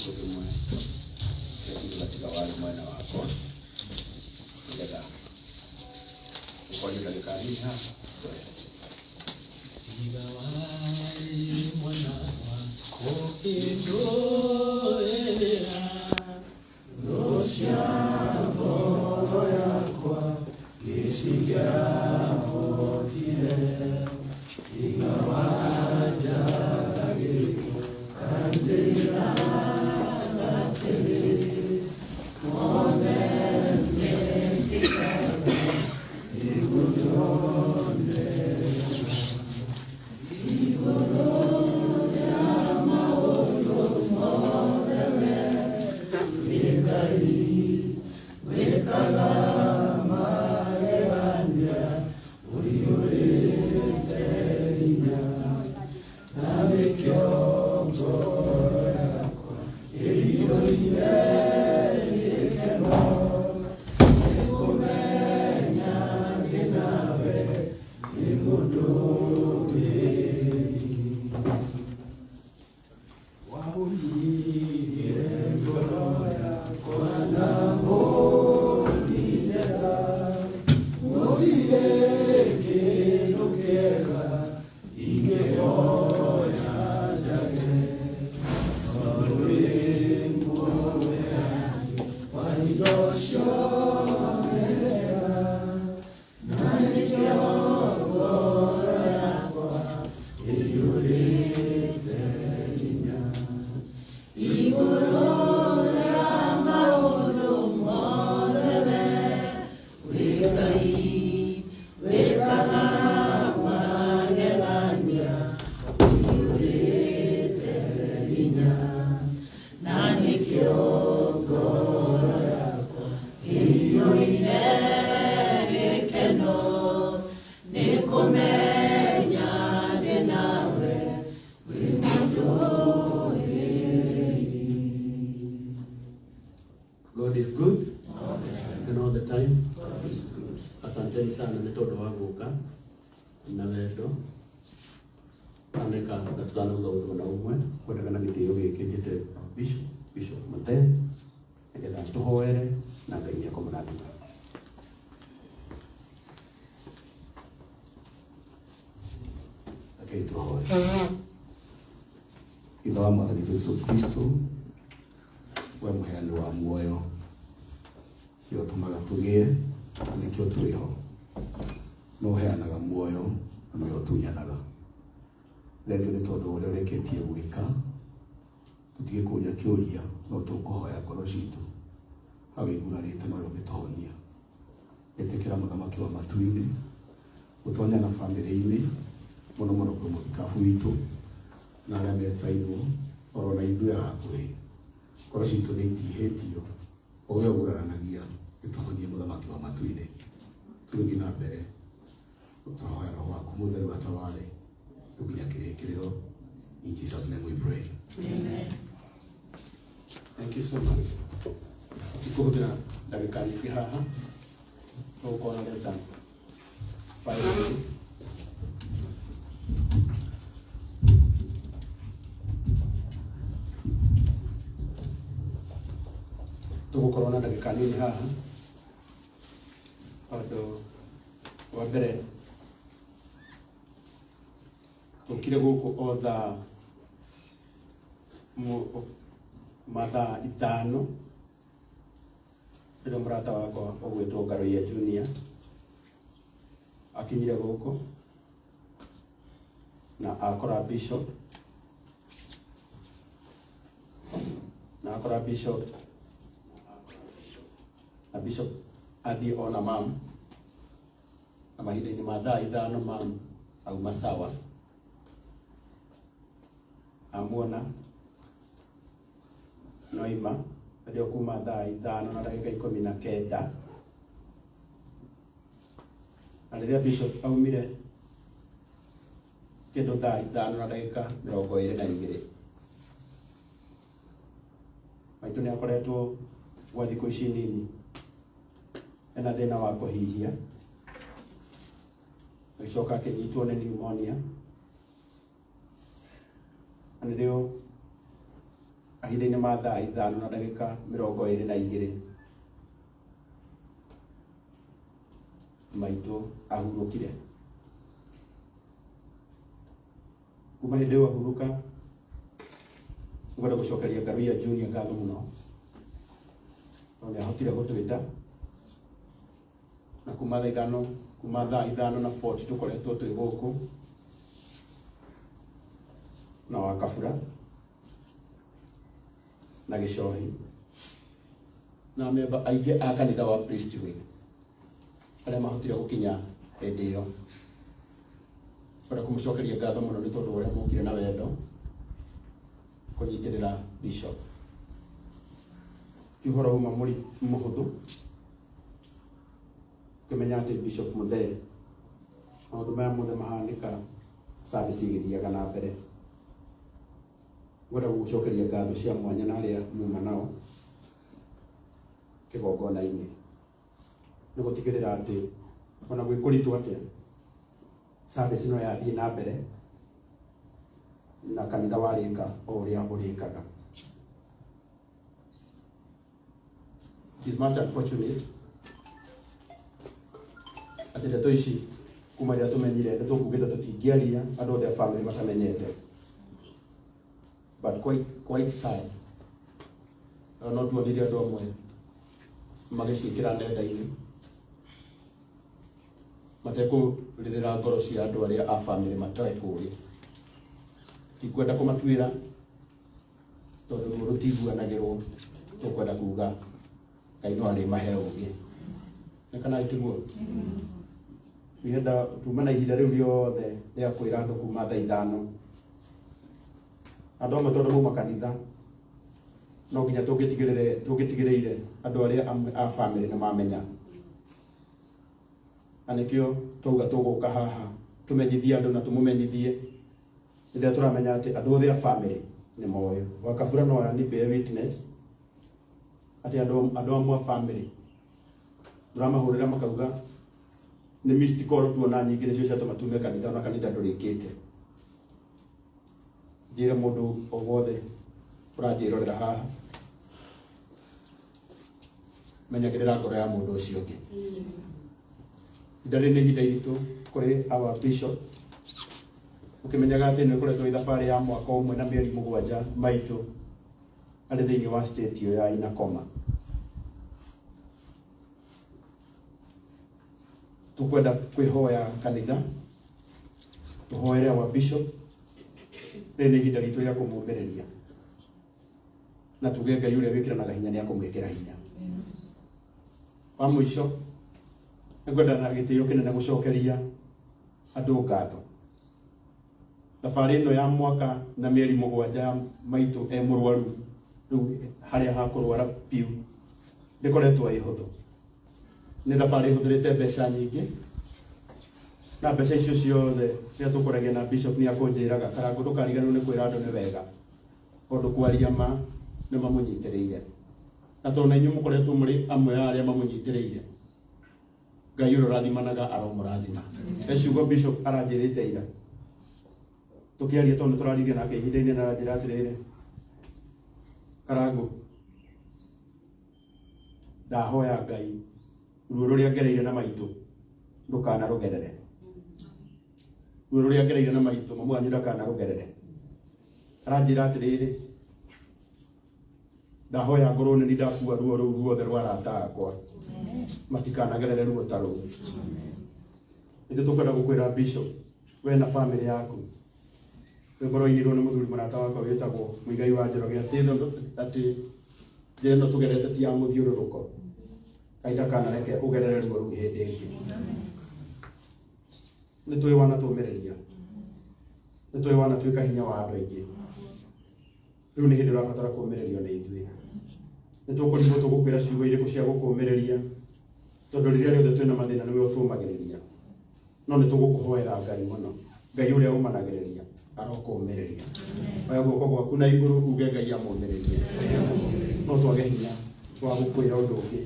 Kiugo kĩmwe gĩa tiga warĩ mwena wakwa nĩgetha ũkorwo ndagĩka nini haha. Tiga warĩ mwena wakwa ũkĩndũĩrĩra God is good and all the time. Asanteni sana nĩ tondũ wa gũka na wendo aneka na tutanauga ũndũ ona ũmwe kwendaga na gĩtĩo gĩkĩ njĩte Bishop Bishop Mate nĩgetha tũhoere na Ngai nĩekũmũrathima. Rekei tũhoe. Ithe wa Mwathani witũ Jesũ Kristo, we mũheani wa muoyo, nĩ ũtũmaga tũgĩe na nĩkĩo twĩ ho. Nĩ ũheanaga muoyo na nĩwe ũtunyanaga. Thengio nĩ tondũ wa ũrĩa ũrĩkĩtie gwĩka, tũtigĩkũria kĩũria no tũkũhoya ngoro citũ. Hau wĩgurarĩte nowe ũngĩtũhonia. Ĩtĩkĩra mũthamaki wa matu-inĩ, gũtonya na bamĩrĩ-inĩ, mũno mũno kwĩ mũthikabu witũ na arĩa metainwo oro na ithuĩ a hakuhĩ. Ngoro citũ nĩ itihĩtio, ũgĩ ũguraranagia, gĩtũhonie mũthamaki wa matu-inĩ. Tũgĩthiĩ na mbere, tũhoya roho waku mũtheru ataware nginya kĩrĩkĩrĩro. In Jesus name we pray. Thank you so much. Tũkũhũthĩra ndagĩka nyingĩ haha tũgũkorwo na less than 5 minutes. Tũgũkorwo na ndagĩka nini haha tondũ wa mbere tũkire gũkũ o thaa mathaa 5 rĩrĩa mũrata wakwa ũgwĩtwo Ngaruiya Junior akinyire gũkũ na akora bishop na akora bishop na bishop athiĩ ona mam na mahinda-inĩ ma thaa 5 mam auma sawa amuona noima rĩo kuma thaa 5:19 na rĩrĩa bishop aumire kĩndũ thaa 5:22 maitũ nĩ akoretwo gwa thikũ ici nini ena thĩna wa kũhihia agĩcoka akĩnyitwo nĩ pneumonia na nĩrĩo ahe Mahinda-inĩ ma thaa 5 na ndagĩka 22 maitũ ahurũkire. Kuma hĩndĩ ĩyo ahurũka, ngwenda gũcokeria Ngaruiya Junior ngatho mũno tondũ nĩ ahotire gũtwĩta na kuma thaa 5, kuma thaa 5 na 40 tũkoretwo twĩ gũkũ na Wakabura na Gĩcohi na memba aingĩ a kanitha wa Priesthood arĩa mahotire gũkinya hĩndĩ ĩyo. Ngwenda kũmũcokeria ngatho mũno nĩ tondũ wa ũrĩa mũkire na wendo kũnyitĩrĩra bishop. Ti ũhoro uma mũhũthũ ũkĩmenya atĩ Bishop Muthee maũndũ maya mothe mahanĩka service ĩgĩthiaga na mbere. Ngwenda gũgũcokeria ngatho cia mwanya na arĩa muma nao kĩgongona-inĩ nĩ gũtigĩrĩra atĩ ona gwĩ kũritũ atĩa service no yathiĩ na mbere na kanitha warĩka o ũrĩa ũrĩkaga. It is much unfortunate atĩ ndeto ici kuma rĩrĩa tũmenyire nĩ tũkugĩte tũtingĩaria andũ othe a family matamenyete, but quite sad. No tuonire andũ amwe magĩciĩkĩra nenda-inĩ matekũrĩrĩra ngoro cia andũ arĩa a family matekũĩ. Tikwenda kũmatuĩra tondũ ruo rũtiguanagĩrwo, tũkwenda kuga Ngai no arĩmahe ũũgĩ. Nĩ kana tiguo? Nĩgetha tuma na ihinda rĩu rĩothe rĩa kwĩra andũ kuma thaa 5. Andũ amwe tondũ mauma kanitha no nginya tũngĩtigĩrĩire andũ arĩa amwe a family nĩ mamenya. Na nĩkĩo twauga tũgũka haha tũmenyithie andũ na tũmũmenyithie rĩrĩa tũramenya atĩ andũ othe a family nĩ moĩ. Wakabura no ni bear witness atĩ andũ amwe a family tũramahũrĩra makauga nĩ missed call tuona nyingĩ nĩcio ciatũma tume kanitha ona kanitha ndũrĩkĩte. Njĩre mũndũ o wothe ũranjĩrorera haha, menyagĩrĩra ngoro ya mũndũ ũcio ũngĩ. Ihinda rĩrĩ nĩ ihinda iritũ kũrĩ our bishop, ũkĩmenyaga atĩ nĩ ũkoretwo ĩ thabarĩ ya mwaka ũmwe na mĩeri 7 maitũ arĩ thĩinĩ wa state ĩyo ya Inakoma. Tũkwenda kwĩhoya kanitha tũhoere our bishop. Rĩrĩ nĩ ihinda ritũ rĩa kũmũmĩrĩria na tuge Ngai ũrĩa wĩkĩranaga hinya nĩ akũmwĩkĩra hinya. Wa mũico nĩngwenda na gĩtĩo kĩnene gũcokeria andũ ngatho. Thabarĩ ĩno ya mwaka na mĩeri 7 maitũ e mũrwaru rĩu harĩa hakũrwara biũ ndĩkoretwo ĩ hũthũ. Nĩ thabarĩ ĩhũthĩrĩte mbeca nyingĩ na mbeca icio ciothe rĩrĩa tũkoragia na bishop nĩ akũnjĩraga Karangũ ndũkariganĩrwo nĩ kwĩra andũ nĩ wega tondũ kwaria ma nĩ mamũnyitĩrĩire, na tondũ na inyuĩ mũkoretwo mũrĩ amwe a arĩa mamũnyitĩrĩire, Ngai ũrĩa ũrathimanaga aromũrathima. He ciugo bishop aranjĩrĩte ira tũkĩaria tondũ nĩtũraririe nake ihinda-inĩ na aranjĩra atĩrĩrĩ, Karangũ, ndahoya Ngai ruo rũrĩa ngereire na maitũ ndũkanarũgerere. Ruo rũrĩa ngereire na maitũ mamu wanyu ndakanarũgerere. Aranjĩra atĩrĩrĩ, ndahoya ngorwo nĩ ndakua ruo rũu ruothe rwa arata akwa matikanagerere ruo ta rũu. Ithuĩ tũkwenda gũkwĩra bishop, we na family yaku, rwĩmbo rwainirwo nĩ mũthuri mũrata wakwa wĩtagwo Mũigai wa Njoroge atĩ njĩra ĩno tũgerete ti ya mũthiũrũrũko. Ngai ndakanareke ũgerere ruo rũu hĩndĩ ĩngĩ. Nĩ tũĩ wanatũmĩrĩria, nĩ tũĩ wanatuĩka hinya wa andũ aingĩ. Rĩu nĩ hĩndĩ ũrabatara kũũmĩrĩrio nĩ ithuĩ. Nĩ tũkũrigwo tũgũkwĩra ciugo irĩkũ cia gũkũũmĩrĩria, tondũ rĩrĩa rĩothe twĩna mathĩna nĩwe ũtũũmagĩrĩria. No nĩ tũgũkũhoera Ngai mũno, Ngai ũrĩa ũmanagĩrĩria arokũũmĩrĩria. Oya guoko gwaku na igũrũ uge Ngai amũũmĩrĩrie. No twage hinya wa gũkwĩra ũndũ ũngĩ,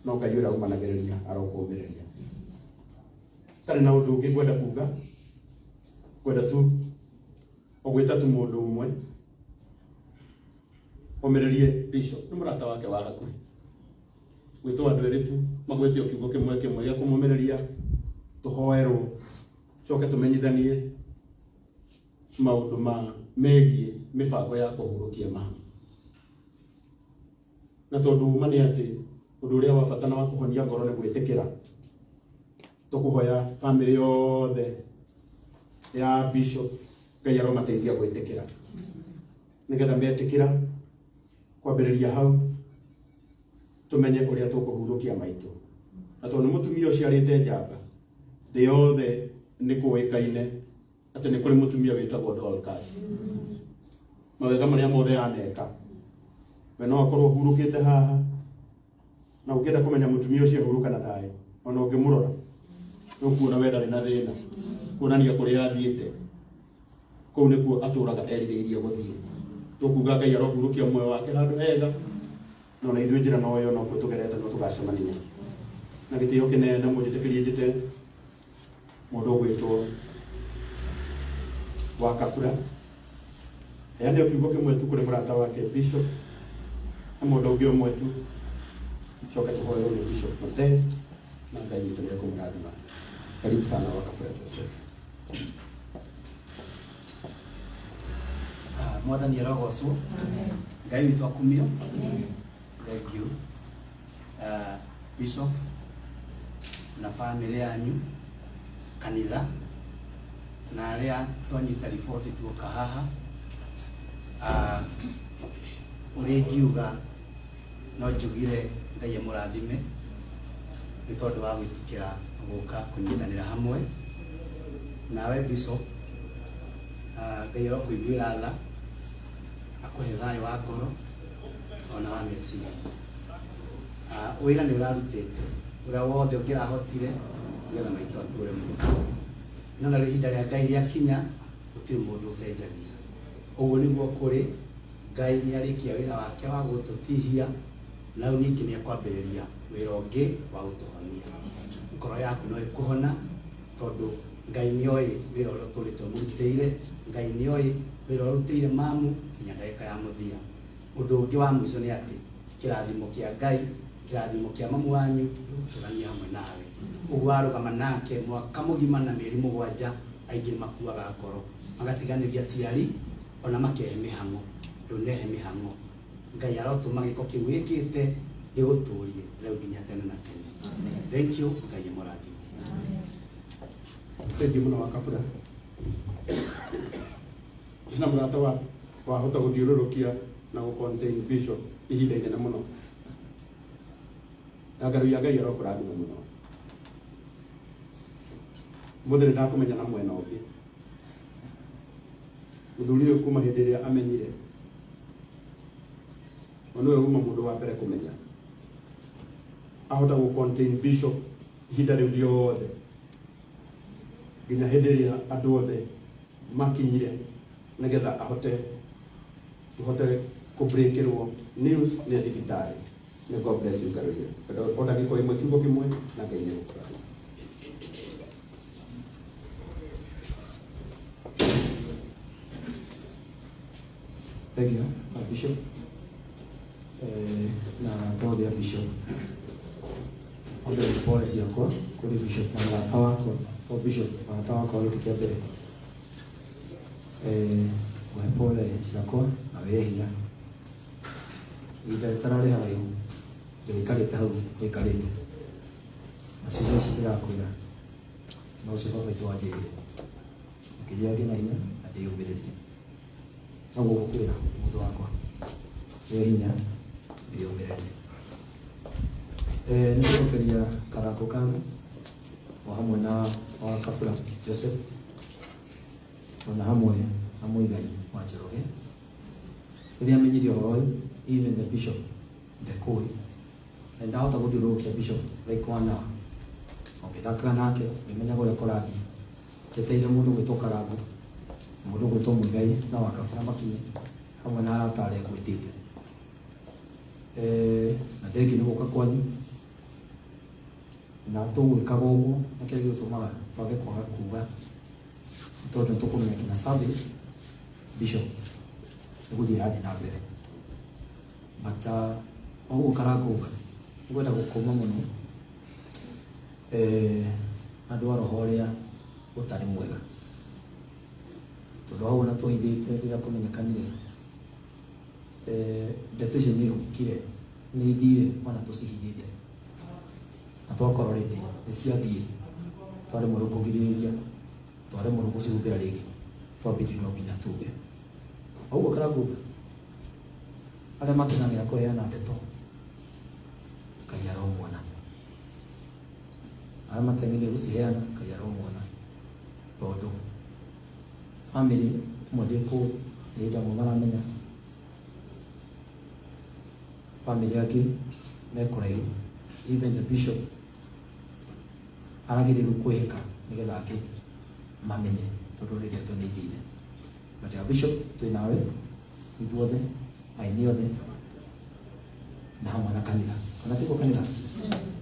no Ngai ũrĩa ũmanagĩrĩria arokũũmĩrĩria. Tarĩ na ũndũ ũngĩ ngwenda kuga, ngwenda tu ũgwĩta tu mũndũ ũmwe. Omĩrĩrie bishop nĩ mũrata wake wa hakuhĩ gwĩtwo andũ erĩ tu magwĩte o kiugo kĩmwe kĩmwe gĩa kũmũmĩrĩria tũhoerwo coke tũmenyithanie maũndũ ma megiĩ mĩbango ya kũhurũkia mama. Na tondũ uma nĩ atĩ ũndũ ũrĩa wa bata na wa kũhonia ngoro nĩ gwĩtĩkĩra, tũkũhoya bamĩrĩ yothe ya bishop Ngai aromateithia gwĩtĩkĩra nĩgetha metĩkĩra kwambĩrĩria hau tumenye uria tukuhurukia maitu. Na tondu mutumia uciarite njamba thi yothe ni kuikaine ati ni kuri mutumia witagwo Dorcas, mawega maria mothe aneka we no akorwo hurukite haha na ungienda kumenya mutumia ucio ahuruka na thayo ona ungimurora nukuona we ndari na thina kuonania kuria athiite kuu nikuo aturaga erirĩirie gũthiĩ. Tũkuga Ngai arohurukia muoyo wake handũ hega na ona ithuĩ njĩra no ĩyo nokuo tũgerete no tũgacemania. Na gĩtĩo kĩnene mũnjĩtĩkĩrie njĩte mũndũ ũgwĩtwo wa Kabura heane kiugo kĩmwe tu kũrĩ mũrata wake bishop na mũndũ ũngĩ ũmwe tu coke tũhoerwo nĩ bishop Mũtee na Ngai witũ nĩ ekũmũrathima. Karibu sana wa Kabura Joseph. Mwathani arogocwo, Ngai witũ akumio. Thank you Bishop na family yanyu, kanitha na aria twanyita riboti tuoka haha. Uria ingiuga no njugire Ngai amũrathime nĩ tondũ wa gwĩtĩkĩra gũka kũnyitanĩra hamwe nawe Bishop. Ngai arokũiguĩra tha, akũhe thayũ wa ngoro ona wa meciria. Wĩra nĩ ũrarutĩte ũrĩa wothe ũngĩrahotire nĩgetha maitũ atũre muoyo, no narĩo ihinda rĩa Ngai rĩakinya gũtirĩ mũndũ ũcenjagia. Ũguo nĩguo kũrĩ. Ngai nĩ arĩkia wĩra wake wa gũtũtihia na rĩu ningĩ nĩ ekwambĩrĩria wĩra ũngĩ wa gũtũhonia. Ngoro yaku no ĩkũhona tondũ Ngai nĩoĩ wĩra ũrĩa ũtũrĩte ũmũrutĩire, Ngai nĩoĩ wĩra ũrĩa ũrutĩire mamu nginya ndagĩka ya mũthia. Ũndũ ũngĩ wa mũico nĩ atĩ kĩrathimo kĩa Ngai, kĩrathimo kĩa mamu wanyu gĩgũtũrania hamwe nawe. Ũguo warũgama nake mwaka mũgima na mĩeri 7, aingĩ makuaga ngoro magatiganĩria aciari ona makehe mĩhang'o. Ndũnehe mĩhang'o, Ngai arotũma gĩko kĩu wĩkĩte gĩgũtũrie rĩu nginya tene na tene. Thank you, Ngai amũrathime. Thank you mũno wa Kabura. Na mũrata wa wahota gũthiũrũrũkia na gũ contain bishop ihinda inene mũno. Na Ngai ya Ngai arokũrathima mũno. Mũthĩ nĩ ndakũmenya na mwena ũngĩ. Mũthuri ũyũ kuma hĩndĩ ĩrĩa amenyire o nĩwe uma mũndũ wa mbere kũmenya ahota gũ contain bishop ihinda rĩu rĩothe nginya hĩndĩ ĩrĩa andũ othe makinyire nĩgetha ahote tũhote kũ-breakĩrwo news nĩ thibitarĩ. May God bless you, Karuia. O ndagĩka ĩmwe kiugo kĩmwe na Ngai nĩ egũkũrathima. Thank you, Bishop. Na arata othe a Bishop. Wambere nĩ pole ciakwa kũrĩ Bishop na mũrata wakwa, to Bishop mũrata wakwa wa gĩtĩ kĩa mbere. Ngũhe pole ciakwa na wĩye hinya. Ihinda rĩtararĩ haraihu ndĩrĩikarĩte hau ũikarĩte. Na ciugo ici ndĩrakwĩra no cio baba witũ wanjĩrire. Ũkĩnjĩra ngĩe na hinya na ndĩyũmĩrĩrie. Noguo ngũkwĩra mũndũ wakwa, wĩye hinya wĩyũmĩrĩrie. Nĩ ngũcokeria Karangũ ngatho o hamwe na wa Kabura Joseph ona hamwe na Muigai wa Njoroge. Rĩrĩa amenyire ũhoro ũyũ, even the bishop ndekũĩ, na ndahota gũthiũrũrũkia bishop like 1 hour ũngĩthakaga nake ngĩmenyaga ũrĩa kũrathiĩ. Njetereire mũndũ gwĩtwo Karangũ, mũndũ gwĩtwo Muigai na wa Kabura makinye hamwe na arata arĩa ngwĩtĩte. Na thengiũ nĩ gũka kwanyu na tũgwĩkaga ũguo na kĩrĩa gĩgũtũmaga twage kwaga kuga nĩ tondũ nĩ tũkũmenya kinya service bishop nĩ gũthiĩ ĩrathiĩ na mbere. But oguo karakũga ngwenda gũkũma mũno andũ a roho ũrĩa ũtarĩ mwega, tondũ hau ona tũhithĩte rĩrĩa kũmenyekanire ndeto icio nĩ ihukire, nĩ ithire ona tũcihithĩte, na twakorwo rĩndĩ nĩ ciathiĩ, twaremwo rĩu kũgirĩrĩria, twaremwo rĩu gũcihumbĩra rĩngĩ, twambĩtie no nginya tuge ũguo. Karakuga arĩa makenagĩra kũheana ndeto, Ngai aromona. Arĩa mateng'eire gũciheana, Ngai aromona, tondũ family ĩmwe ndĩkũĩ nĩ hĩndĩ amwe maramenya, family angĩ me kũraihu. Even the bishop aragĩrĩirwo kwĩhĩka nĩgetha angĩ mamenye, tondũ rĩ ndeto nĩ ithire. But ya bishop, twĩ nawe ithuothe, aini othe na hamwe na kanitha, kana tiguo kanitha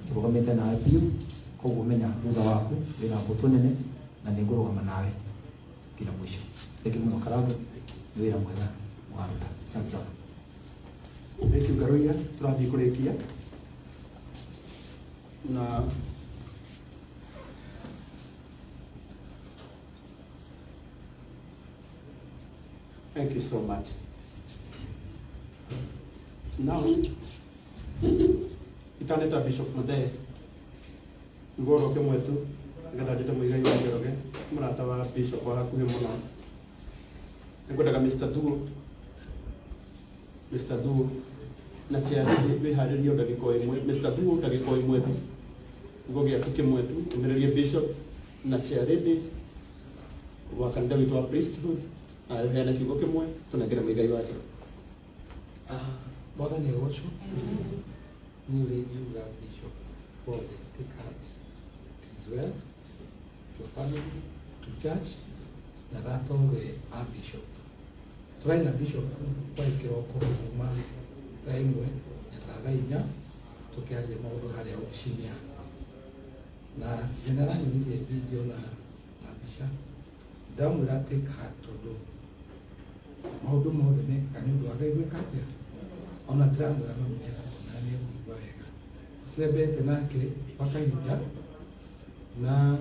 tũrũgamĩte nawe biũ. Koguo menya thutha waku wĩna mbũtũ nene na nĩ ngũrũgama nawe nginya mũico. Thengi mũno Karango, nĩ wĩra mwega waruta, asante sana. Thank you Ngaruiya, tũrathiĩ kũrĩkia na thank you so much. Now, itaneta Bishop Muthee niguo oroke mwetu nigetha njĩte Mũigai wa Njoroge, mũrata wa Bishop wa hakuhĩ mũno. Nĩngwendaga Mr. Thuo, Mr. Thuo na Chiarĩndĩ wĩharĩrie o ndagĩka o ĩmwe. Mr. Thuo, ndagĩka o ĩmwe tu, kiugo gĩaku kĩmwe tu, ũmĩrĩrie Bishop na Chiarĩndĩ wa kanitha witũ wa priesthood, na ũheane kiugo kĩmwe tũnengere Mũigai wa Njoroge. Mwathani agocwo. Niĩ ũrĩa ingiuga, Bishop wothe, take heart, it is well, to your family, to church na arata othe a bishop. Tũrarĩ na bishop kwa kĩroko kuma thaa 1 na ta thaa 4, tũkĩaria maũndũ harĩa obici-inĩ yakwa, na nĩ aranyonirie video na mbica. Ndamwĩra take heart, tondũ maũndũ mothe mekĩkaga nĩ ũndũ wa Ngai gwĩka atĩa. Ona ndĩramwĩra mami nĩ ekũhona, nĩ ekũigua wega. Tũcembete nake kwa kahinda na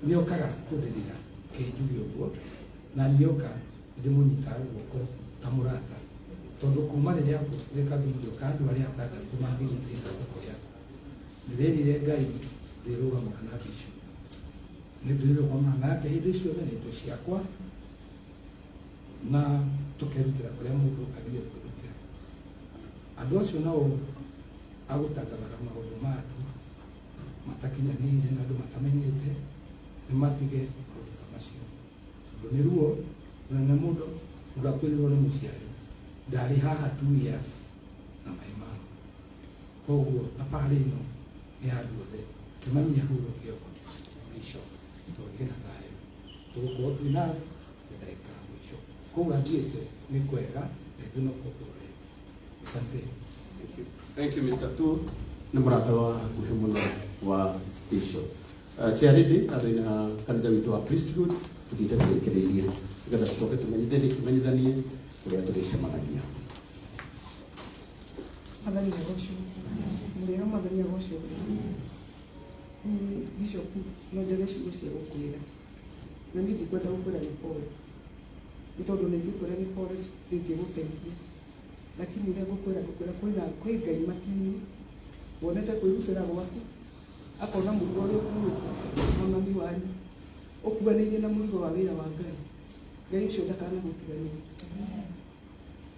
nĩokaga kũndĩrĩra kĩnjuge ũguo, na nĩoka nĩndĩmũnyitaga guoko ta mũrata, tondũ kuma rĩrĩa apostire ka video ka andũ arĩa atandatũ mangĩnyita ithandũkũ rĩaku, ndĩrerire Ngai ndĩrũgamaga na bishop, nĩ ndĩrũgamaga nake hĩndĩ ciothe na indo ciakwa, na tũkerutĩra kũrĩa mũndũ agĩrĩire kwĩrutĩra. Andũ acio nao agũtangathaga maũndũ ma andũ matakinyanĩire na andũ matamenyete, nĩ matige maũndũ ta macio, tondũ nĩ ruo rũnene mũndũ mũndũ akuĩrĩrwo nĩ mũciari. Ndarĩ haha 2 years na mai mao, koguo thabarĩ ĩno nĩ ya andũ othe. Kĩmami ahurũke bishop, tũgĩe na thayũ, tũgũkorwo twĩ nawe nginya ndagĩka ya mũico. Kũu athiĩte nĩ kwega na ithuĩ no tũrĩ. Asante. Thank you, Mr. Tu. Nĩ mũrata wa hakuhĩ mũno wa Bishop. Chiarĩndĩ arĩ na kanitha witũ wa priesthood, tũthiĩte tũrĩkĩrĩirie nĩgetha tũcoke tũmenyithanie kũrĩa tũrĩcemanagia. Mwathani agocwo. Mũrĩega? Mwathani agocwo. Niĩ bishop no njage ciugo cia gũkwĩra, na niĩ ndikwenda gũkwĩra nĩ pole, nĩ tondũ nĩ ingĩkwĩra nĩ pole ndĩngĩgũteithia, lakini ũrĩa ngũkwĩra kwĩna kwĩ Ngai matu-inĩ wonete kwĩrutĩra gwaku, akona mũrigo ũrĩa ũkuĩte na mami wanyu ũkuanĩirie na mũrigo wa wĩra wa Ngai. Ngai ũcio ndakanagũtiganĩria.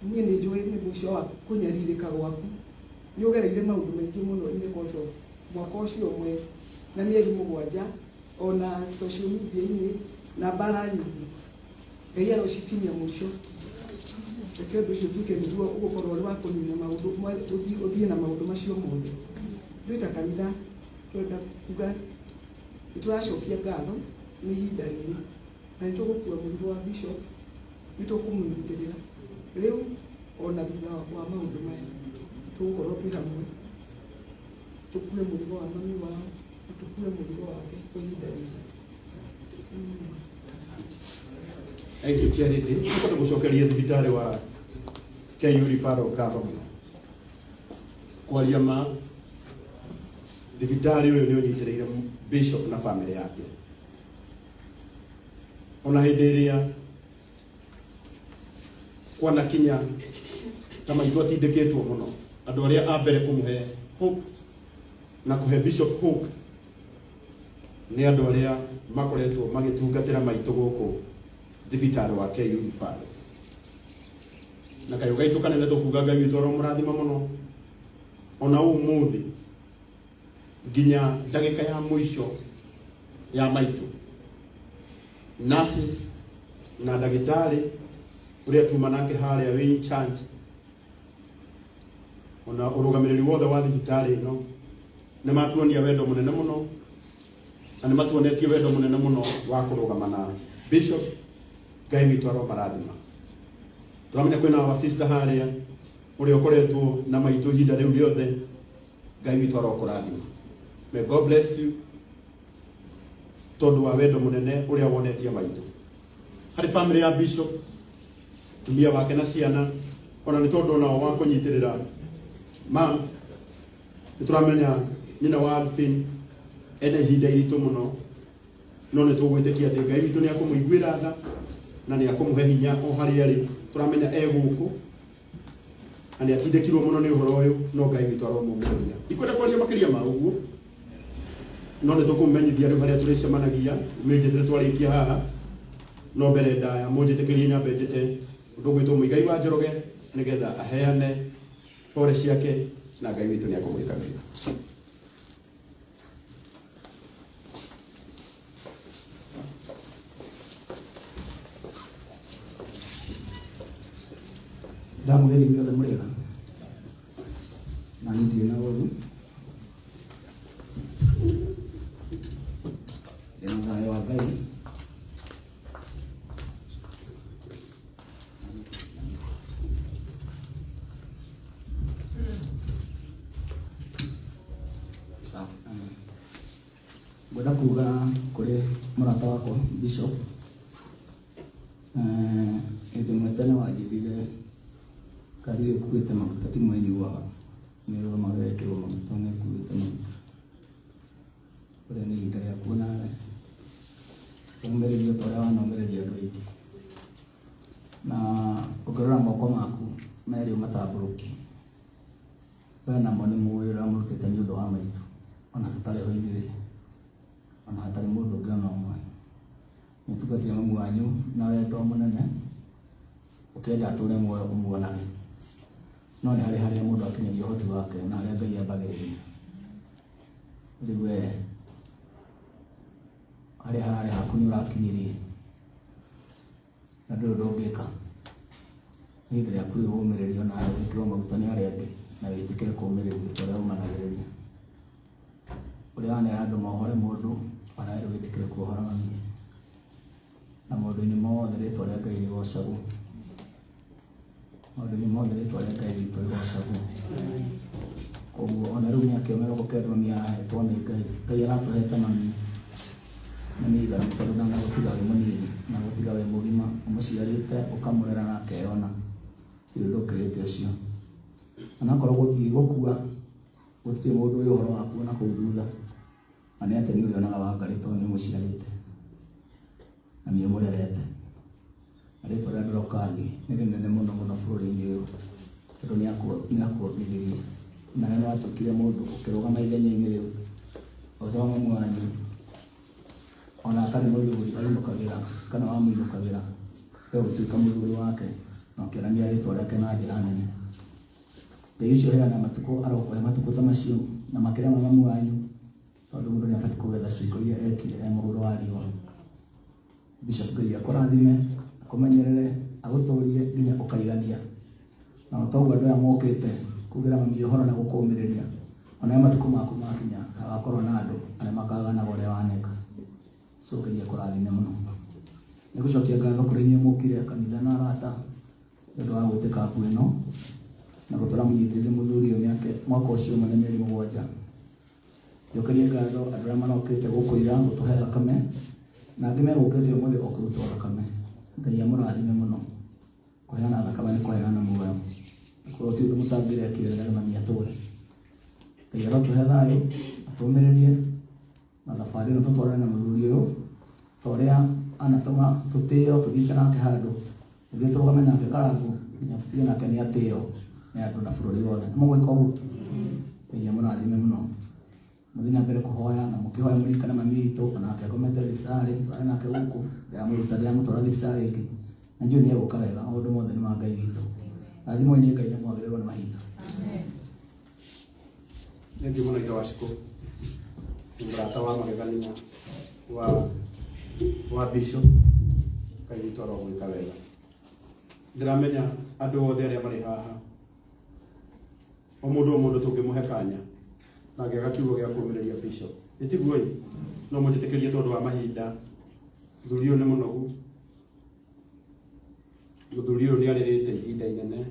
Niĩ nĩ njũĩ nĩ mũico wa kũnyarirĩka gwaku, nĩ ũgereire maũndũ maingĩ mũno in the course of mwaka ũcio ũmwe na mĩeri 7, ona social media-inĩ na mbara nyingĩ. Ngai arocikinyia mũico. Reke ũndũ ũcio ũtuĩke nĩguo ũgũkorwo ũrĩ wa kũnina maũndũ, ũthiĩ na maũndũ macio mothe. Ithuĩ ta kanitha twenda kuga nĩ tũracokia ngatho nĩ ihinda rĩrĩ, na nĩ tũgũkua mũrigo wa bishop, nĩ tũkũmũnyitĩrĩra rĩu ona thutha wa maũndũ maya. Tũgũkorwo twĩ hamwe tũkue mũrigo wa mami wao na tũkue mũrigo wake kwa ihinda rĩrĩ. Amen. Thank you, Charity. Tũkote gũcokeria thibitarĩ wa KU Referral ngatho mũno. Kwaria ma, thibitarĩ ũyũ nĩ ũnyitĩrĩire bishop na family yake ona hĩndĩ ĩrĩa kwanakinya ta maitũ atindĩkĩtwo mũno, andũ arĩa a mbere kũmũhe hope na kũhe bishop hope nĩ andũ arĩa makoretwo magĩtungatĩra maitũ gũkũ thibitarĩ wa KU Referral. Na kayũ gaitũ kanene tũkuga Ngai witũ aromũrathima mũno ona ũmũthĩ nginya ndagĩka ya mũico ya maitũ. Nurses na ndagĩtarĩ ũrĩa tuma nake harĩa wĩ in charge, ona ũrũgamĩrĩri wothe wa thibitarĩ ĩno nĩ matuonia wendo mũnene mũno, na nĩ matuonetie wendo mũnene mũno wa kũrũgama na bishop. Ngai witũ aromarathima. Tũramenya kwĩna our sister harĩa ũrĩa ũkoretwo na maitũ ihinda rĩu rĩothe. Ngai witũ arokũrathima. May God bless you tondũ wa wendo mũnene ũrĩa wonetie maitũ harĩ family ya bishop, tumia wake na ciana, ona nĩ tondũ onao wa kũnyitĩrĩra mam. Nĩ tũramenya nyina wa Alvin ena ihinda iritũ mũno, no nĩ tũgwĩtĩkia atĩ Ngai witũ nĩ akũmũiguĩra tha na nĩ akũmũhe hinya o harĩa arĩ. Tũramenya e gũkũ na nĩ atindĩkirwo mũno nĩ ũhoro ũyũ, no Ngai witũ aromũmĩrĩria. Ndikwenda kwaria makĩria ma ũguo, no nĩ tũkũmenyithia rĩu harĩa tũrĩcemanagia. Mĩnjĩtĩre twarĩkia haha, no mbere ndaya mũnjĩtĩkĩrie nyambe njĩte ũndũ ũgwĩtwo Mũigai wa Njoroge nĩgetha aheane pore ciake, na Ngai witũ nĩ akũmwĩka wega. Ndamũgeithia inyuothe, mũrĩega? Na niĩ ndirĩ na ũru, ndĩna thayũ wa Ngai. Sawa. Ngwenda kuga kũrĩ mũrata wakwa bishop, hĩndĩ ĩmwe tene wanjĩrire ngari ĩyo ĩkuĩte maguta ti mwenyuaga, nĩ ĩrũgamaga ĩgekĩrwo maguta na ĩkuĩte maguta. Ũrĩa nĩ ihinda rĩaku nawe ũmĩrĩrio ta ũrĩa wanomĩrĩria andũ aingĩ, na ũngĩrora moko maku merĩ ũmatambũrũkie, we namo nĩ mũĩ ũrĩa mũrutĩte nĩ ũndũ wa maitũ, ona tũtarĩ ho ithuĩ, ona hatarĩ mũndũ ũngĩ ona ũmwe. Nĩ ũtungatire mamu wanyu na wendo mũnene, ũkĩenda atũre muoyo ũmuonage, no nĩ harĩ harĩa mũndũ akinyagia ũhoti wake na harĩa Ngai ambagĩrĩria. Rĩu we harĩa hararĩ haku nĩ ũrakinyirie na ndũrĩ ũndũ ũngĩka. Nĩ ihinda rĩaku rĩu ũmĩrĩrio nawe wĩkĩrwo maguta nĩ arĩa angĩ na wĩtĩkĩre kũũmĩrĩrio ta ũrĩa ũmanagĩrĩria. Ũrĩa wanera andũ mohore mũndũ, ona we rĩu wĩtĩkĩre kuohora mami. Na maũndũ-inĩ mothe rĩtwa rĩa Ngai rĩgocagwo. Maũndũ-inĩ mothe rĩtwa rĩa Ngai witũ rĩgocagwo. Koguo ona rĩu mĩaka ĩyo 90 mami arahetwo nĩ Ngai. Ngai aratũhete mami na nĩ iganu, tondũ ndanagũtiga wĩ mũnini, na gũtiga wĩ mũgima, ũmũciarĩte ũkamũrera na akeyona. Gũtirĩ ũndũ ũkĩrĩte ũcio. Onakorwo gũthiĩ gũkua, gũtirĩ mũndũ ũrĩ ũhoro waku na kũu thutha, na nĩ atĩ nĩ ũrĩonaga Wangarĩ tondũ nĩ ũmũciarĩte na nĩ ũmũrerete. Na rĩtwa rĩa Ndorokathi nĩ rĩnene mũno mũno bũrũri-inĩ ũyũ, tondũ nĩ akuongithirie nawe nĩ watuĩkire mũndũ ũkĩrũgama ithenya-inĩ rĩu o ta wa mamu wanyu, ona atarĩ mũthuri ainũkagĩra kana wamũinũkagĩra, we ũgĩtuĩka mũthuri wake na ũkĩonania rĩtwa rĩake na njĩra nene. Ngai ũcio ũheana matukũ arokũhe matukũ ta macio na makĩria ma mamu wanyu, tondũ mũndũ nĩ abatiĩ kũgetha ciĩko iria ekire e mũhuro wa riũa. Bishop, Ngai akũrathime, akũmenyerere, agũtũrie nginya ũkaigania. Na o toguo andũ aya mokĩte kugĩra mami ũhoro na gũkũmĩrĩria, ona matukũ maku makinya hagakorwo na andũ arĩa makaganaga ũrĩa waneka. So Ngai akũrathime mũno. Nĩ gũcokia ngatho kũrĩ inyuĩ mũkire kanitha na arata nĩ ũndũ wa gwĩtĩka mbu ĩno na gũtũra mũnyitĩrĩire mũthuri ũyũ mĩaka mwaka ũcio ũmwe na mĩeri 7. Njokerie ngatho andũ arĩa marokĩte gũkũ ira gũtũhe thakame na angĩ megũkĩte ũmũthĩ o kũrutwo thakame. Ngai amũrathime mũno. Kũheana thakame nĩ kũheana muoyo. Korwo ti ũndũ mũtangĩrekire nĩgetha mami atũre. Ngai arotũhe thayũ, atũmĩrĩrie na thabarĩ ĩno tũtwarane na mũthuri ũyũ ta ũrĩa anatũma tũtĩo tũthiĩte nake handũ, tũthiĩ tũrũgame nake Karangũ nginya tũtige nake nĩ atĩo nĩ andũ na bũrũri wothe. Nĩ mũgwĩka ũguo? Ngai amũrathime mũno. Mũthiĩ na mbere kũhoya na mũkĩhoya mũririkane mami witũ onake akomete thibitarĩ, tũrarĩ nake gũkũ, ndĩramũruta ndĩramũtwara thibitarĩ ĩngĩ na njũĩ nĩ egũka wega, maũndũ mothe nĩ ma Ngai witũ. Rathimwo nĩ Ngai na mwagĩrĩrwo nĩ mahinda. Thengiũ mũno ithe wa Cikũ, nĩ mũrata wa magegania wa Bishop. Ngai witũ arogwĩka wega. Ndĩramenya andũ othe arĩa marĩ haha, o mũndũ o mũndũ tũngĩmũhe kanya na angĩaga kiugo gĩa kũũmĩrĩria Bishop. Ĩ tiguo ĩ? No mũnjĩtĩkĩrie tondũ wa mahinda, mũthuri ũyũ nĩ mũnogu, mũthuri ũyũ nĩ arĩrĩte ihinda inene.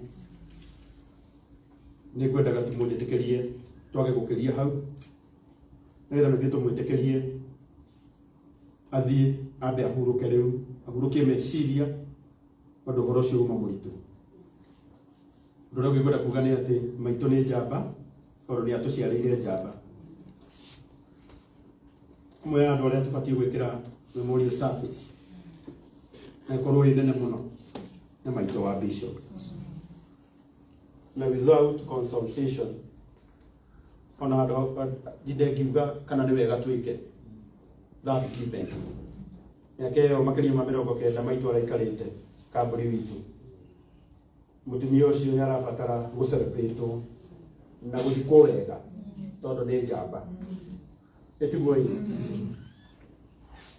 Nĩ ngwendaga tu mũnjĩtĩkĩrie twage gũkĩria hau, nĩgetha nĩthiĩ tũmwĩtĩkĩrie athiĩ ambe ahurũke rĩu, ahurũkie meciria tondũ ũhoro ũcio uma mũritũ. Ũndũ ũrĩa ũngĩ ngwenda kuga nĩ atĩ maitũ nĩ njamba tondũ nĩ atũciarĩire njamba. Amwe ya andũ arĩa tũbatiĩ gwĩkĩra memorial service na ĩkorwo ĩ nene mũno nĩ maitũ wa Bishop. Na without consultation ona handũ ndinde ngiuga kana nĩ wega twĩke, that's given. Mĩaka ĩyo makĩria ma 90 maitũ araikarĩte kambũri witũ, mũtumia ũcio nĩ arabatara gũ-celebrate na gũthikwo wega tondũ nĩ njamba. Ĩtiguo ĩ?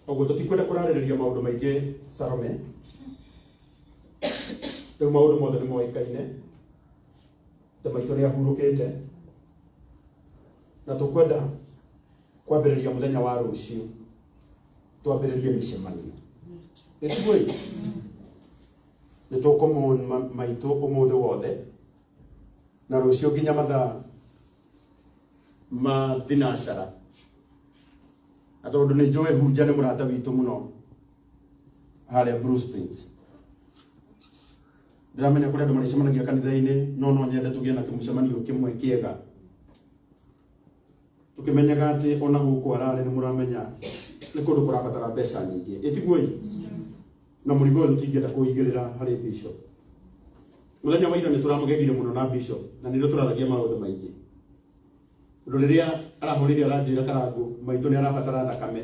Ũguo tũtikwenda kũrarĩrĩria maũndũ maingĩ Salome. Rĩu maũndũ mothe nĩ moĩkaine, atĩ maitũ nĩ ahurũkĩte na tũkwenda kwambĩrĩria mũthenya wa rũciũ twambĩrĩrie mĩcemanio. Ĩtiguo ĩ? Nĩ tũkũmũn maitũ ũmũthĩ wothe na rũciũ nginya mathaa ma thinacara, na tondũ nĩ njũĩ Hunja nĩ mũrata witũ mũno harĩa Blue Springs, ndĩramenya kũrĩ andũ marĩcemanagia kanitha-inĩ, no no nyende tũgĩe na kĩmũcemanio kĩmwe kĩega tũkĩmenyaga atĩ ona gũkũ ararĩ nĩ mũramenya nĩ kũndũ kũrabatara mbeca nyingĩ. Ĩtiguo ĩ? Na mũrigo ũyũ tũtingĩenda kũigĩrĩra harĩ Bishop. Mũthenya wa ira nĩ tũramũgegire mũno na Bishop, na nĩrĩo tũraragia maũndũ maingĩ. Ũndũ rĩrĩa arahũrĩire aranjĩra Karangũ maitũ nĩ arabatara thakame.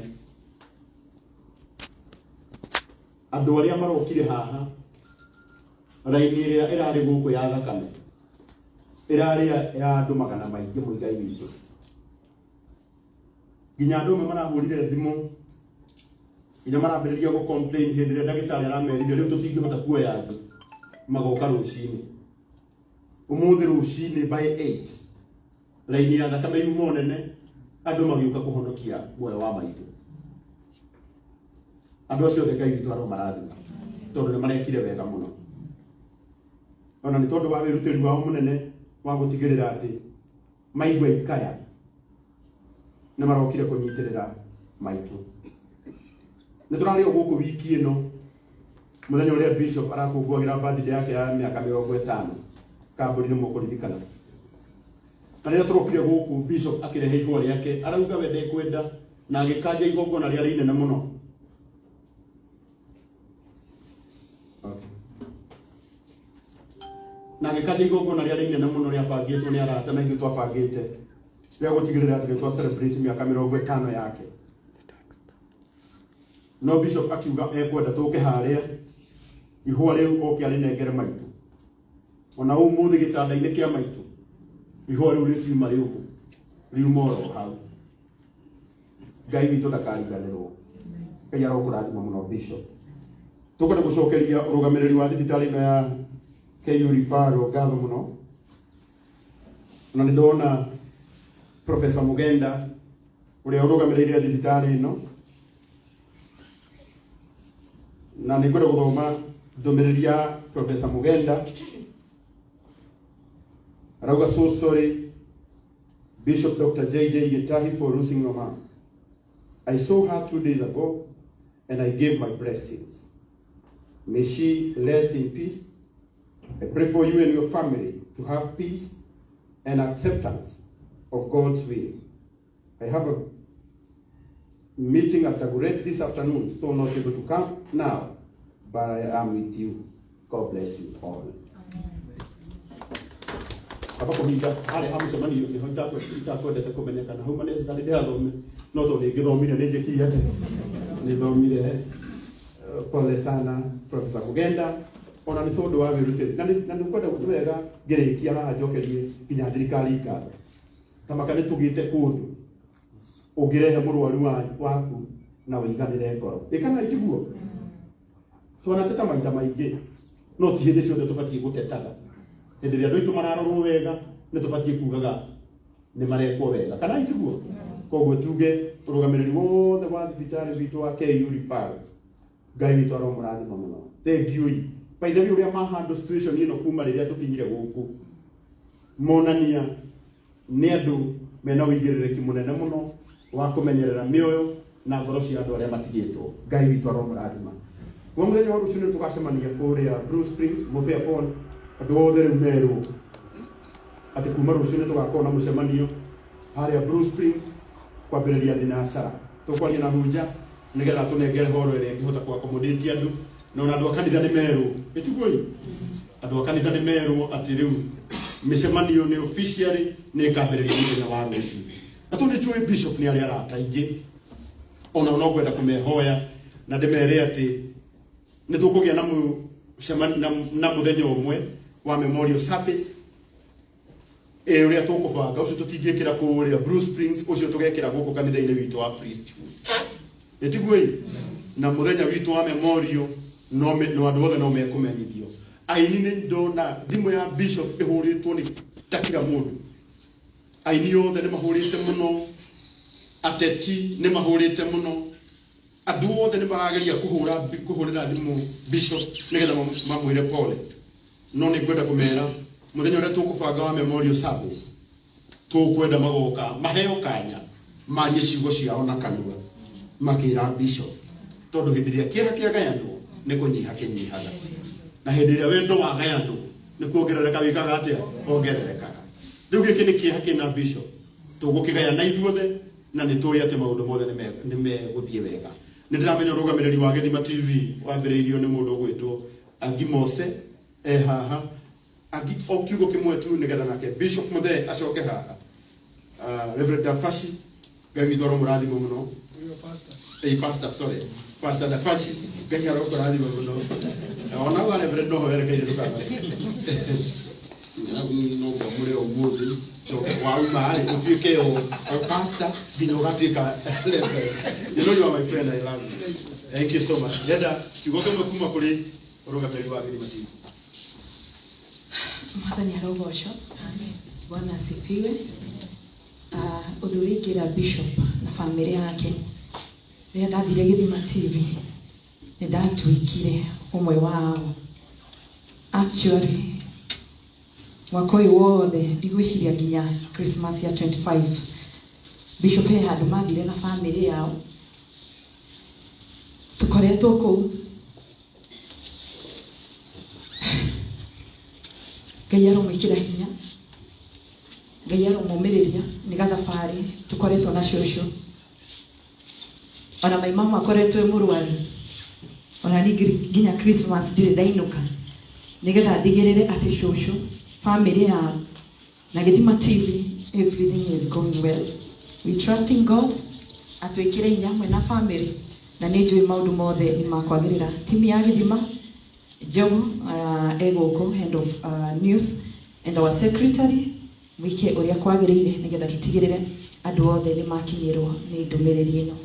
Andũ arĩa marokire haha, raini ĩrĩa ĩrarĩ gũkũ ya thakame ĩrarĩ ya andũ magana maingĩ mũigai witũ. Nginya andũ amwe marahũrire thimũ nginya marambĩrĩria gũ complain hĩndĩ ĩrĩa ndagĩtarĩ aramerire rĩu tũtingĩhota kuoya angĩ, magoka rũcinĩ. Ũmũthĩ rũcinĩ by 8 raini ya thakame yuma nene, andũ magĩũka kũhonokia muoyo wa maitũ. Andũ acio othe Ngai witũ aromarathima tondũ nĩ marekire wega mũno, ona nĩ tondũ wa wĩrutĩri wao mũnene wa gũtigĩrĩra atĩ maigua ikaya nĩ marokire kũnyitĩrĩra maitũ. Nĩ tũrarĩ o gũkũ wiki ĩno mũthenya ũrĩa Bishop arakũngũagĩra birthday yake ya mĩaka 50 kambũri, nĩ mũkũririkana. Na rĩrĩa tũrokire gũkũ, Bishop akĩrehe ihũa rĩake, arauga we ndekwenda na agĩkanja igongona rĩarĩ inene mũno. Okay. Na agĩkanja igongona rĩarĩ inene mũno rĩabangĩtwo nĩ arata na ithuĩ twabangĩte rĩa gũtigĩrĩra atĩ nĩ twa celebrate mĩaka 50 yake, no Bishop akiuga ekwenda tũke harĩa ihũa rĩu oke arĩnengere maitũ. Ona ũmũthĩ gĩtanda-inĩ kĩa maitũ ihũa rĩu rĩtiuma rĩũmũ, riuma oro hau. Ngai witũ ndakariganĩrwo. Ngai arokũrathima mũno, Bishop. Tũkwenda gũcokeria ũrũgamĩrĩri wa thibitarĩ ĩno ya KU Referral ngatho mũno, na nĩ ndona Professor Mugenda ũrĩa ũrũgamĩrĩire thibitarĩ ĩno, na nĩ ngwenda gũthoma ndũmĩrĩri ya Professor Mugenda. Arauga, "So sorry, Bishop Dr. JJ Gitahi, for losing your mom. I saw her 2 days ago and I gave my blessings. May she rest in peace. I pray for you and your family. to have peace and acceptance of God's will. I have a meeting at Dagoretti this afternoon, so not able to come now, but I am with you. God bless you all. Kaba kũhinga harĩa ha mũcemanio nĩho itakwendete kũmenyekana hau necessarily ndĩhathome no tondũ nĩ ngĩthomire nĩ njĩkire atĩ nĩ thomire. Pole sana, Professor Kugenda, ona nĩ tondũ wa wĩrutĩri na nĩ kwenda nĩ wega ngĩrĩkia haha njokerie nginya thirikari ngatho tamaka nĩ tũgĩte kũndũ ũngĩrehe mũrwaru waku na ũiganĩre ngoro ĩkana itiguo twanateta maita maingĩ no ti hĩndĩ ciothe tũbatiĩ gũtetaga. Hĩndĩ ĩrĩa andũ aitũ mararorwo wega nĩ tũbatiĩ kugaga nĩ marekwo wega kana itiguo. Koguo tuge ũrũgamĩrĩri wothe wa thibitarĩ witũ wa KU Referral, Ngai witũ aromũrathima mũno. Thank you. By the way, ũrĩa mahandle situation ĩno kuma rĩrĩa tũkinyire gũkũ monania nĩ andũ mena ũigĩrĩrĩki mũnene mũno wa kũmenyerera mĩoyo na ngoro cia andũ arĩa matigĩtwo. Ngai witũ aromũrathima. Kuma mũthenya wa rũciũ nĩ tũgacemania kũrĩa Blue Springs Mũbĩa Pond. Andũ othe rĩu merwo atĩ kuma rũciũ nĩ tũgakorwo na mũcemanio harĩa Blue Springs kwambĩrĩria thinacara. Tũkwaria na Hunja nĩgetha tũnengere horo ĩrĩa ĩngĩhota kũ accommodate andũ, na ona andũ a kanitha nĩ merwo ĩtiguo ĩ andũ a kanitha nĩ merwo atĩ rĩu mĩcemanio nĩ officially nĩ ĩkambĩrĩria mũthenya wa rũciũ. Na tondũ nĩ njũĩ bishop nĩ arĩ arata aingĩ ona no ngwenda kũmehoya na ndĩmere atĩ nĩ tũkũgĩa na mũthenya ũmwe wa memorial service ĩ ũrĩa tũkũbanga ũcio tũtingĩkĩra kũrĩa Blue Springs, ũcio tũgekĩra gũkũ kanitha-inĩ witũ wa priesthood ĩtiguo ĩ na mũthenya witũ wa memorial no andũ othe no mekũmenyithio. Aini nĩ ndona thimũ ya bishop ĩhũrĩtwo nĩ ta kila mũndũ. Aini othe nĩ mahũrĩte mũno, ateti nĩ mahũrĩte mũno, andũ othe nĩ marageria kũhũrĩra thimũ bishop nĩgetha mamwĩre pole. No nĩ ngwenda kũmera mũthenya ũrĩa tũkũbanga wa memorial service tũkwenda magoka maheo kanya marie ciugo ciao na kanua makĩra bishop, tondũ hĩndĩ ĩrĩa kĩeha kĩagayanwo nĩ kũnyiha kĩnyihaga, na hĩndĩ ĩrĩa wendo wagayanwo nĩ kuongerereka wĩkaga atĩa wongererekaga. Rĩu gĩkĩ nĩ kĩeha kĩna bishop tũgũkĩgayana ithuothe na nĩ tũĩ atĩ maũndũ mothe nĩ megũthiĩ wega. Nĩ ndĩramenya ũrũgamĩrĩri wa Gĩthima TV wambĩrĩirio nĩ mũndũ ũgwĩtwo Angi Mose e haha. Angi o kiugo kĩmwe tu nĩgetha nake Bishop Muthee acoke haha. Reverend Dafashi, Ngai witũ aromũrathima mũno. Hey, pastor, sorry. Pastor Dafashi, Ngai arokũrathima mũno. Ona wa Reverend no werekeire ndũkamare. No ngwamũre ũmũthĩ wauma rĩ ũtuĩke o pastor nginya ũgatuĩka Reverend. You know you are my friend, I love you. Thank you so much. Ndĩrenda kiugo kĩmwe kuma kũrĩ ũrũgamĩrĩri wa Gĩthima TV. Mwathani arogocwo. Bwana asifiwe. Ũndũ ũrĩa ingĩra bishop na bamĩrĩ yake, rĩrĩa ndathire Gĩthima TV nĩ ndatuĩkire ũmwe wao. Actually mwaka ũyũ wothe ndigwĩciria nginya Christmas ya 25 bishop he handũ mathire na bamĩrĩ yao, tũkoretwo kũu. Ngai aromwĩkĩra hinya, Ngai aromũmĩrĩria nĩ gathabarĩ tũkoretwo na cũcũ. Ona mai mama akoretwo e mũrwaru, ona niĩ nginya Christmas ndirĩ ndainũka nĩgetha ndigĩrĩre atĩ cũcũ, bamĩrĩ yao na Gĩthima TV, everything is going well. We trust in God atwĩkĩre hinya hamwe na bamĩrĩ, na nĩ njũĩ maũndũ mothe nĩ makwagĩrĩra. Timu ya Gĩthima, Njogu e gũkũ, head of news and our secretary, mwĩke ũrĩa kwagĩrĩire nĩgetha tũtigĩrĩre andũ othe nĩ makinyĩrwo nĩ ndũmĩrĩri ĩno.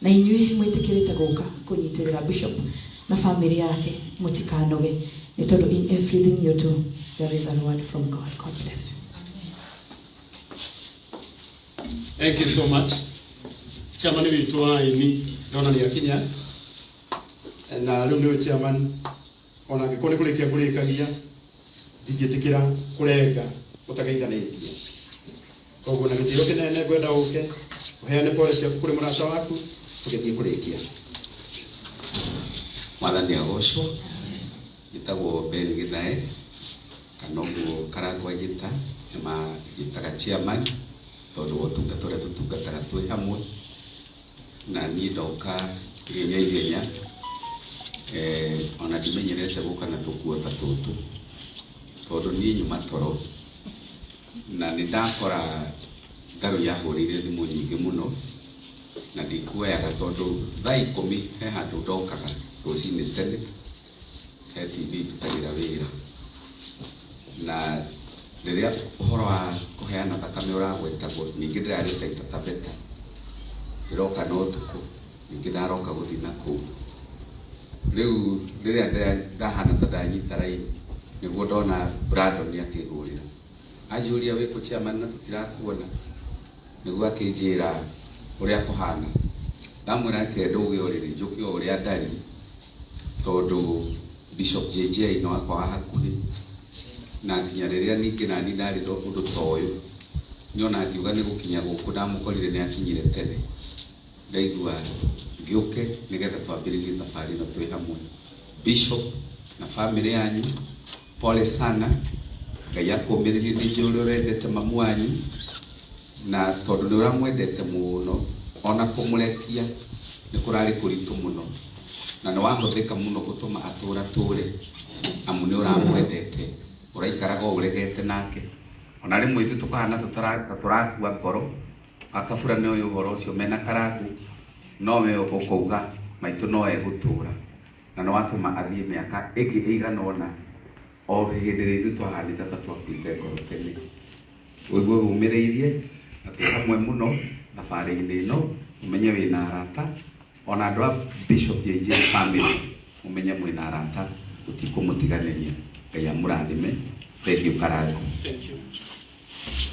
Na inyuĩ mwĩtĩkĩrĩte gũka kũnyitĩrĩra bishop na bamĩrĩ yake, mũtikanoge nĩ tondũ in everything you do there is a reward from God. God bless you. Thank you so much. Chairman witũ wa aini ndona nĩ akinya na rĩu nĩwe chairman, ona angĩkorwo nĩ kũrĩkia ngũrĩkagia ndingĩtĩkĩra kũrenga ũtageithanĩtie. Koguo na gĩtĩo kĩnene ngwenda ũke ũheane pole ciaku kũrĩ mũrata waku tũgĩthiĩ kũrĩkia. Mwathani agocwo. Njĩtagwo Ben Githae. Kana ũguo Karangũ anjĩta, nĩ manjĩtaga chairman tondũ wa ũtungata ũrĩa tũtungataga twĩ hamwe. Na niĩ ndoka ihenya ihenya, ona ndimenyerete gũka na tũkuo ta tũtũ tondũ niĩ nyuma toro na nĩ ndakora Ngarũ yahũrĩire thimũ nyingĩ mũno na ndikuoyaga tondũ thaa 10 he handũ ndokaga rũcinĩ tene, he TV ndutagĩra wĩra. Na rĩrĩa ũhoro wa kũheana thakame ũragwetagwo, ningĩ ndĩrarĩ Taita Taveta, ndĩroka na ũtukũ, ningĩ ndaroka gũthiĩ na kũu. Rĩu rĩrĩa ndahana ta ndanyita raini, nĩguo ndona Brandon akĩhũrĩra. Anjũria wĩkũ chairman na tũtirakuona, nĩguo akĩnjĩra ũrĩa kũhana. Ndamwĩra reke ndũge ũrĩrĩ, njũke o ũrĩa ndariĩ, tondũ Bishop JJ nĩ wakwa wa hakuhĩ, na nginya rĩrĩa ningĩ nani ndarĩ na ũndũ ta ũyũ, niĩ ona ngiuga nĩ gũkinya gũkũ ndamũkorire nĩ akinyire tene. Ndaigua ngĩũke nĩgetha twambĩrĩrie thabarĩ ĩno twĩ hamwe. Bishop na famĩlĩ yanyu, pole sana, Ngai akũmĩrĩrie, nĩ njũĩ ũrĩa ũrendete mamu wanyu, na tondũ nĩ ũramwendete mũno, ona kũmũrekia nĩ kũrarĩ kũritũ mũno, na nĩ wahũthĩka mũno gũtũma atũra tũre, amu nĩ ũramwendete, ũraikaraga o ũregete nake. Ona rĩmwe ithuĩ tũkahana ta tũrakua ngoro, Akabura nĩ oĩ ũhoro ũcio mena Karangũ, no we ũkauga maitũ no egũtũra, na nĩ watũma athiĩ mĩaka ĩngĩ ĩigana ũna, o hĩndĩ ĩrĩa ithuĩ twahanĩte ta twakuĩte ngoro tene. Ũigue ũmĩrĩirie na twĩ hamwe mũno thabarĩ-inĩ ĩno, ũmenye wĩna arata, ona andũ a Bishop JJ family mũmenye mwĩna arata, tũtikũmũtiganĩria. Ngai amũrathime. Thank you Karangũ. Thank you.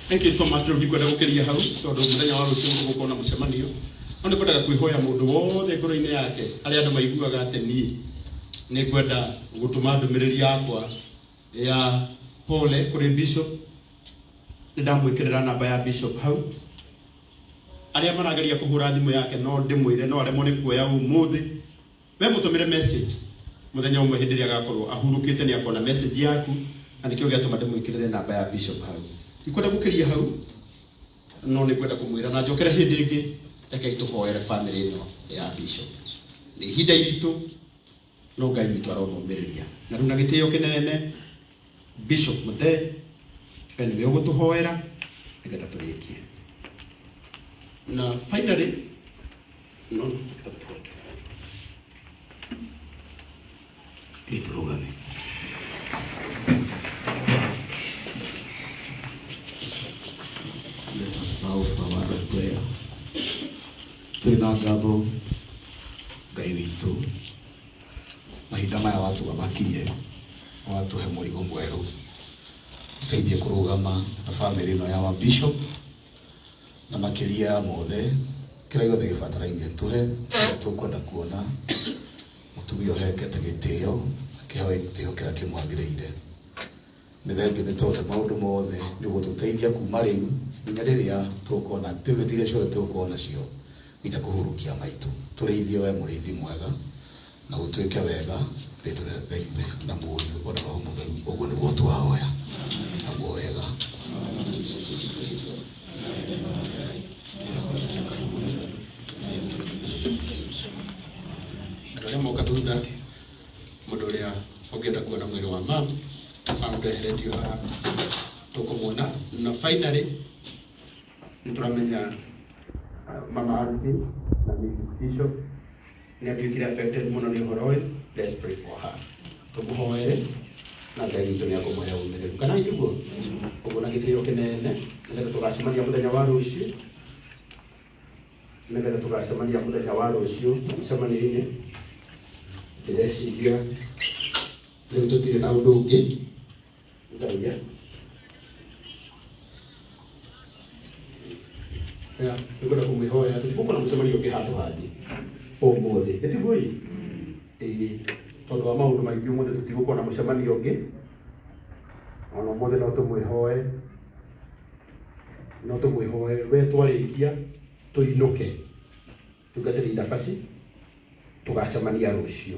Thank you so much. Rĩu ndikwenda gũkĩria hau tondũ mũthenya wa rũciũ gũgũkorwo na mũcemanio. No nĩ ngwendaga kwĩhoya mũndũ wothe ngoro-inĩ yake, arĩa andũ maiguaga atĩ niĩ nĩ ngwenda gũtũma ndũmĩrĩri yakwa ya pole kũrĩ bishop. Nĩ ndamwĩkĩrĩra namba ya bishop hau. Arĩa marageria kũhũra thimũ yake no ndĩmwĩre no aremwo nĩ kuoya ũmũthĩ. We mũtũmĩre message mũthenya ũmwe hĩndĩ ĩrĩa agakorwo ahurũkĩte nĩ akona message yaku, na nĩkĩo gĩatũma ndĩmwĩkĩrĩre namba ya bishop hau. Ndikwenda gũkĩria hau, no nĩ ngwenda kũmwĩra na njokere hĩndĩ ĩngĩ, rekei tũhoere famĩlĩ ĩno ya bishop. Nĩ ihinda iritũ, no Ngai witũ aromomĩrĩria. Na rĩu na gĩtĩo kĩnene, Bishop Muthee, we nĩwe ũgũtũhoera nĩgetha tũrĩkie. Na finally, no, tũhoe. Nĩtũrũgame. Let us bow for a word of prayer. Twĩna ngatho Ngai witũ, mahinda maya watuga makinye, watũhe mũrigo mwerũ, ũteithie kũrũgama na famĩlĩ ĩno ya wa bishop, na makĩria ya mothe kĩrĩa gĩothe gĩbatarainie tũhe, tũkwenda kuona mũtumia ũhekete gĩtĩo, akĩheo gĩtĩo kĩrĩa kĩmwagĩrĩire. Nĩ thengiũ nĩ tondũ maũndũ mothe nĩ ũgũtũteithia kuma rĩu nginya rĩrĩa tũgũkorwo na activity iria ciothe tũgũkorwo nacio nginya kũhurũkia maitũ. Tũrĩithie we mũrĩithi mwega na ũtwĩke wega rĩtwa rĩa Ngai Ithe na Mũriũ ona Roho Mũtheru. Ũguo nĩguo twahoya. Naguo wega. Andũ arĩa moka thutha, mũndũ ũrĩa ũngĩenda kuona mwĩrĩ wa mam amũndeheretio haha tũkũmuona. Na finally nĩ tũramenya mama Alvin na Mrs. Bishop nĩ atuĩkire affected mũno nĩ ũhoro ũyũ. Let's pray for her. Tũmũhoere na Ngai witũ nĩ akũmũhe ũmĩrĩru, kana itiguo ũguo, na gĩtĩo kĩnene, nĩgetha tũgacemania mũthenya wa rũciũ, nĩgetha tũgacemania mũthenya wa rũciũ mũcemanio-inĩ. Ndĩreciria rĩu tũtirĩ na ũndũ ũngĩ. Ngai ya nĩngwenda kũmwĩhoya tũtigũkorwo na mũcemanio ũngĩ handũ hangĩ ũmũthĩ, ĩtiguo ĩ? Ĩĩ, tondũ wa maũndũ maingĩ ũmũthĩ tũtigũkorwo na mũcemanio ũngĩ. Ona ũmũthĩ no tũmwĩhoe, no tũmwĩhoe we twarĩkia tũinũke tungatĩri ndabaci, tũgacemania rũciũ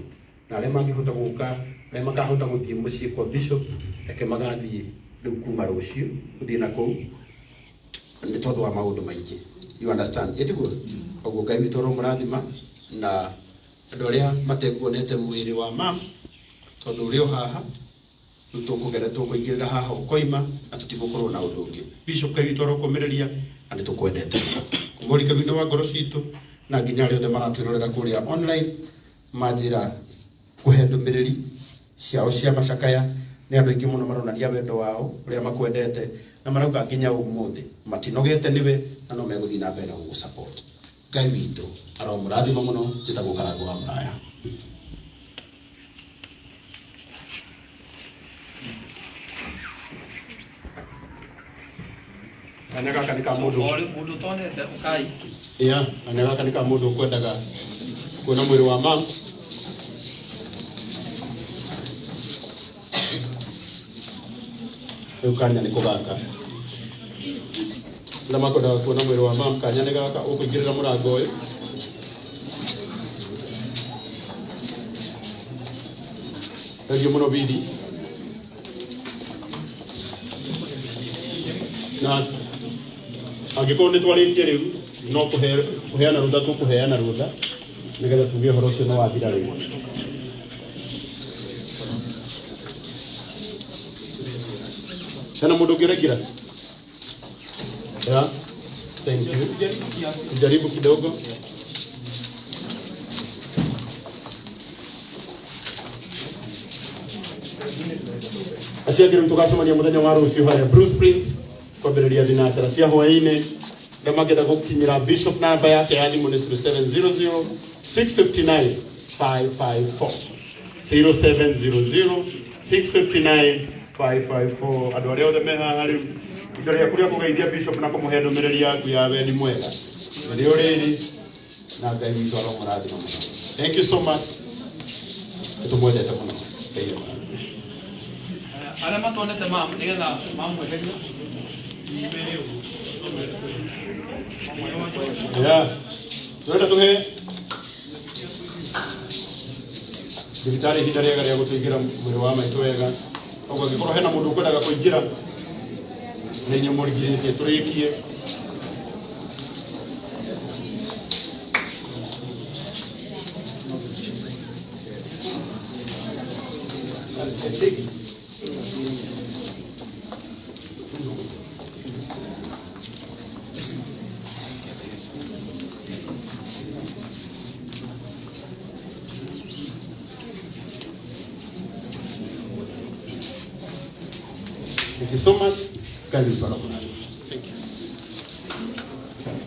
na arĩa mangĩhota gũka. Arĩa makahota gũthiĩ mũciĩ kwa bishop reke magathiĩ rĩu kuma rũciũ gũthiĩ na kũu nĩ tondũ wa maũndũ maingĩ, you understand, ĩtiguo? Koguo Ngai witũ aromũrathima na andũ arĩa matekuonete mwĩrĩ wa mam tondũ ũrĩ o haha rĩu tũkũgera tũkũingĩrĩra haha ũkoima na tũtigũkorwo na ũndũ ũngĩ. Bishop, Ngai witũ arokũmĩrĩria na nĩ tũkwendete kuma ũrikĩru-inĩ wa ngoro citũ, na nginya arĩa othe maratwĩrorera kũrĩa online manjĩra kũhe ndũmĩrĩri ciao cia macakaya. Nĩ andũ aingĩ mũno maronania wendo wao ũrĩa makwendete na marauga nginya ũmũthĩ matinogete nĩwe na no megũthiĩ na mbere na gũgũ support. Ngai witũ aromũrathima mũno. Njĩtagwo Karango wa Mũraya. Kanya gaka nĩ ka mũndũ Mũndũ ũtonete ũkai. Ya, kanya gaka nĩ ka mũndũ ũkwendaga kuona mwĩrĩ wa mam. Rĩu kanya nĩ kũgaka arĩa makwendaga kuona mwĩrĩ wa mam, kanya nĩ gaka ũkũingĩrĩra mũrango ũyũ. Thengiũ mũno bidi na angĩkorwo nĩ twarĩtie rĩu no kũheana rũtha, tũkũheana rũtha nĩgetha tuge ũhoro ũcio nĩ wathira rĩu. Hena mũndũ ũngĩ ũraingĩra? Yeah. Thank you. Jaribu kidogo. Acio angĩ rĩu tũgacemania mũthenya wa rũciũ harĩa Bruce Prince kwambĩrĩria thinacara cia hwaĩ-inĩ. Arĩa mangĩenda gũkinyĩra Bishop, namba yake ya thimũ nĩ 0700 659 554, 0700 659 554. Andũ arĩa othe me haha rĩu indo rĩaku rĩa kũgeithia Bishop na kũmũhe ndũmĩrĩri yaku ya wendi mwega nĩrĩo rĩrĩ, na Ngai witũ aromũrathima mũno. Thank you so much, nĩtũmwendete mũno. Ngai amũrathime. Arĩa matonete mam nĩgetha mamweheria. Yeah. Tũrenda tũhe thibitarĩ ihinda rĩega rĩa gũtũingĩra mwĩrĩ wa maitũ wega. Koguo angĩkorwo hena mũndũ ũkwendaga kũingĩra, nĩ inyuĩ mũringĩrĩtie tũrĩkie. Thank you so much. Karibu sana.